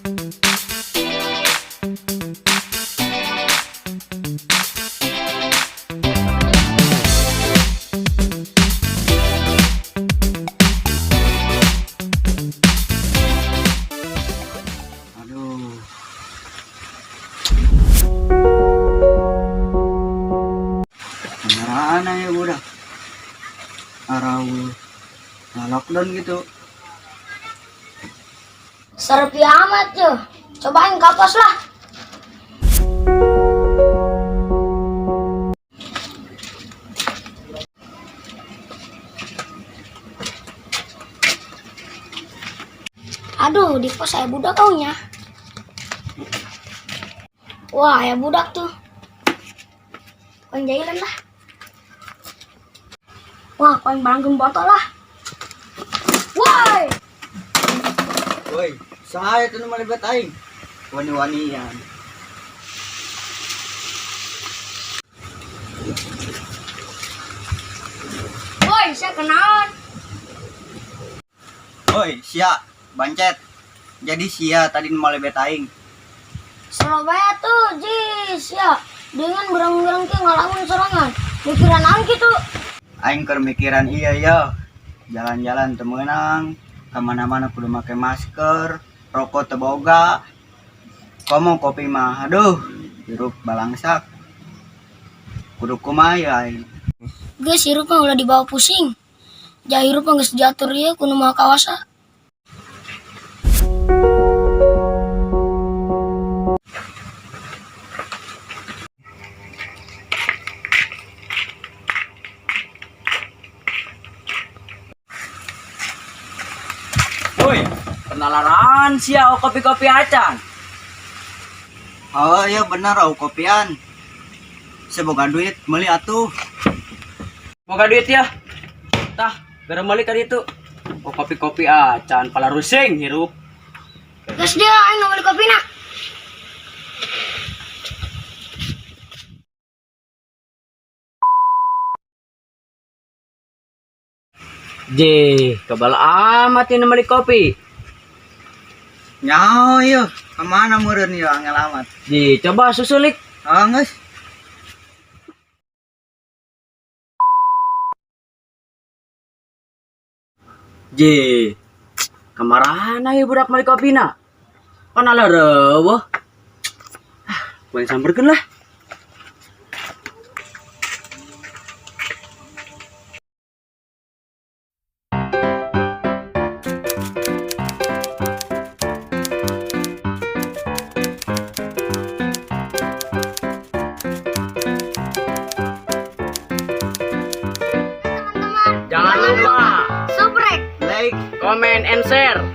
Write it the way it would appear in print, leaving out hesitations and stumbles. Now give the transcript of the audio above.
Aduh. Kendaraan aja budak. Arau. Nah, lockdown gitu. Serpi amat yo. Cobain kapas lah. Aduh, di pos saya budak kaunya. Wah, ya budak tuh. Koin jailan lah. Wah, koin barangkeun botol lah. Woi, Woi, saya tuh malibat aing. Wani-wanian. Woi, saya kenalan. Woi, sia, bancet. Jadi sia tadi malebet aing. Surabaya tuh, jis ya. Dengan berang-berang ke ngalamun sorangan. Mikiran naon gitu. Aing keur mikiran iya ya. Jalan-jalan teu meunang, kemana-mana kudu make masker, rokok teu boga. Komo kopi mah, aduh, hirup balangsak. Kudu kumaha ya aing. Geus hirup mah ulah dibawa pusing. Ja hirup mah geus diatur ieu ku Nu Maha Kawasa. Woi, penalaraan sia kopi-kopi acan. Oh iya bener, au kopian. Semoga duit meuli atuh. Boga duit ya. Tah, bere meuli ka ditu. Oh kopi-kopi acan pala rusing hirup. Geus dia aing nu meuli kopina. Je, kebal amat ini meuli kopi. Nyaho ieu, kemana meureun ieu angel amat. Je, coba susulik. Oh, geus. Je, kamarana ya budak meuli kopina? Pan ala reueuh. Ah, gua samperkeun lah. Teman-teman, Jangan lupa subrek. Like comment and share.